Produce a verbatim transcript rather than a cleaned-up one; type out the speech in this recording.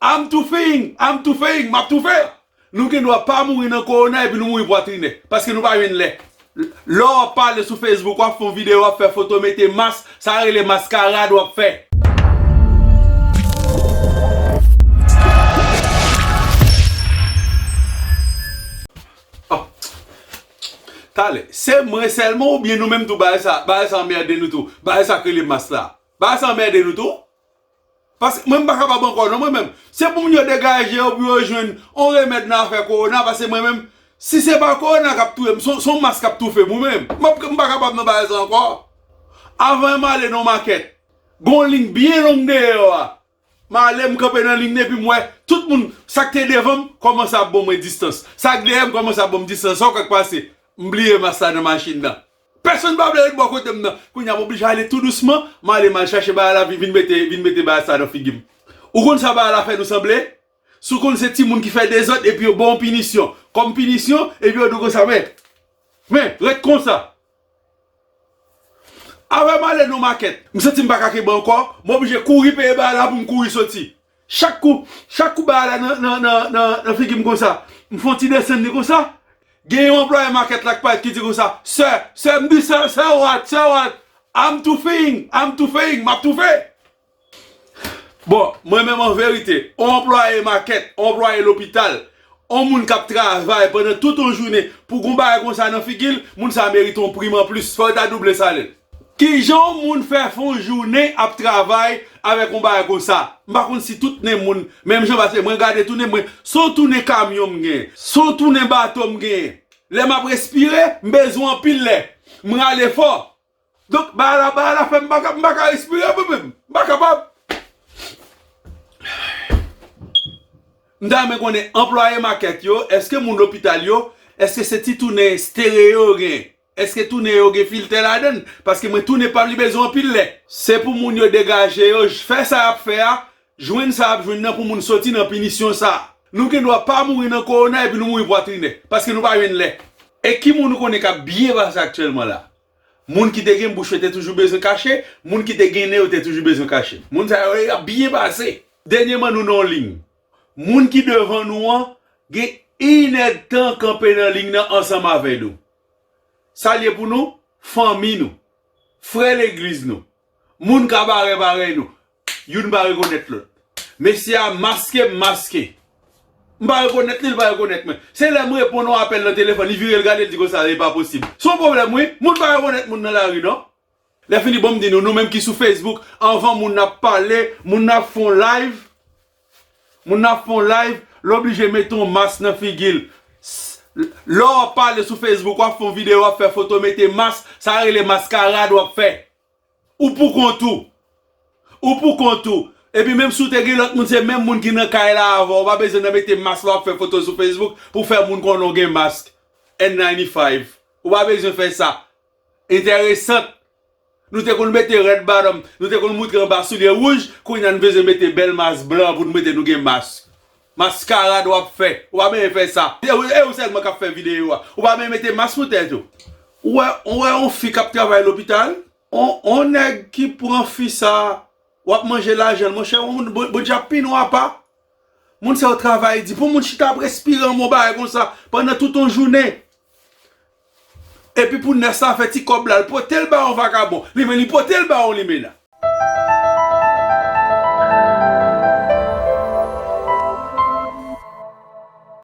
I'm toufing, I'm toufing, m ap toufe. Nou gen dwa pa mouri nan kowona epi nou mouri pwatrinè. Paske nou pa jwenn lè. Lè w ap pale sou Facebook, w ap fè yon videyo, w ap fè foto, mete mas, sa rele maskarad w ap fè. Oh. Talè, se mwen sèlman oubyen nou menm tou bagay sa, bagay sa anmède nou tou, bagay sa k rele mas la. Bagay sa anmède nou tou. Paske mwen m pa kapab ankò non mwen menm. Se pou moun yo degaje yo pou yo jwenn yon remèd nan afè kowona paske mwen menm, si se pa kowona k ap touye m, se yon, se yon mas k ap toufe m wi menm. M ap, m pa kapab nan bagay sa ankò. Avan m ale nan makèt, gon liy byen long deyò a. M ale m kanpe nan liy nan epi m wè tout moun, sa k te devan m kòmanse ap ban mwen distans. Sa k dèyè m kòmanse ap ban m distans. Sa w kwè k pase? M bliye mas la nan machin nan. Pèsonn pa vle ret bò kote m nan. Kounye a m oblije ale tou dousman. M ale m al chache bagay la vin, vin mete, vin mete bagay sa nan figi m. Ou konn sa bagay la fè nou sanble? Si w konn se timoun ki fè dezòd epi yo ba w pinisyon. Kòm pinisyon, epi yo di w konsa, men, men, ret konsa. Avè m ale nan makèt, m santi m pa ka kenbe ankò, m oblije kouri peye bagay la pou m kouri soti. Chak kou, chak kou bagay la nan, nan, nan, nan, nan figi m konsa, m fè yon ti desann li konsa. Gen yon anplwaye makèt la k parèt ki di konsa, "Sir, sir," m di, "Sir, sir what, sir what? I'm toufing, I'm toufing, m ap toufe." Bon, mwen menm an verite, yon anplwaye makèt, yon anplwaye lopital, yon moun k ap travay pandan tout yon jounen pou gon bagay konsa nan figi l, moun sa merite yon prim anplis, fò yo ta double salè l. Kijan yon moun fè fè yon jounen ap travay avèk yon bagay konsa? M pa konn si tout nen moun menm jan, paske mwen gade tou nen mwen, se yon tou nen kamyon m genyen, se yon tou nen bato m genyen. Lè m ap respire, m bezwen anpil lè. M rale fò. Donk, bagay la, bagay la fè m pa ka, m pa ka respire mwen menm. M pa kapab. M ta renmen konnen anplwaye makèt yo, èske moun lopital yo, èske se ti tou nen estereye yo gen? Èske tou nen yo gen filtè ladan l? Paske mwen tou nen pa m li bezwen anpil lè. Se pou moun yo degaje yo, fè sa y ap fè a, jwenn sa y ap jwenn nan pou moun soti nan pinisyon sa. Nou gen dwa pa mouri nan kowona epi nou mouri pwatrinè, paske nou pa jwenn lè. E ki moun ou konnen k ap byen pase aktyèlman la? Moun ki te gen bouch yo te toujou bezwen kache, moun ki te gen nen yo te toujou bezwen kache. Moun sa yo, y ap byen pase. Dènyèman, nou nan yon liy. Moun ki devan nou an gen inèdtan kanpe nan liy nan ansanm avè nou. Sa l ye pou nou, fanmi nou, frè legliz nou, moun kabarè parèy nou, youn pa rekonèt lòt. Mesye a maske m maske. M pa rekonèt li, li pa rekonèt mwen. Se lè m reponn yon apèl nan telefòn, li vire l gade l di konsa, "E pa posib." Se yon pwoblèm wi, moun pa rekonèt moun nan lari non. Lè fini, bon, m di nou, nou menm ki sou Facebook, anvan moun nan ap pale, moun nan ap fè yon live, moun nan ap fè yon live, l oblije mete yon mas nan figi l. S-, lè w ap pale sou Facebook, w ap fè yon videyo, w ap fè foto, mete mas, sa rele maskarad w ap fè. Ou pou kont ou. Ou pou kont ou. Epi menm si w te gen lòt moun, se menm moun ki nan kay la avè w, ou pa bezwen nan mete mas la, w ap fè foto sou Facebook pou fè moun konnen w gen mas N ninety-five. Ou pa bezwen fè sa. Enteresan. Nou te konn mete red bottom, nou te konn moutre anba soulye wouj, kounye a nou bezwen mete bèl mas blan pou nou mete nou gen mas. Maskarad w ap fè. Ou pa bezwen fè sa. E ou, e ou sèlman k ap fè videyo a. Ou pa bezwen mete mas pou tèt ou. Ou wè, ou wè yon fi k ap travay lopital? On, on nèg ki pran fi sa, w ap manje lajan l, monchè, on moun, Bon-, Bondye ap pini w apa. Moun sa yo travay di, pou moun chita ap respire yon bon bagay konsa pandan tout yon jounen. Epi pou nès la fè ti kòb la, l pote l ba yon vakabon. Li menm, li pote l ba yon limena.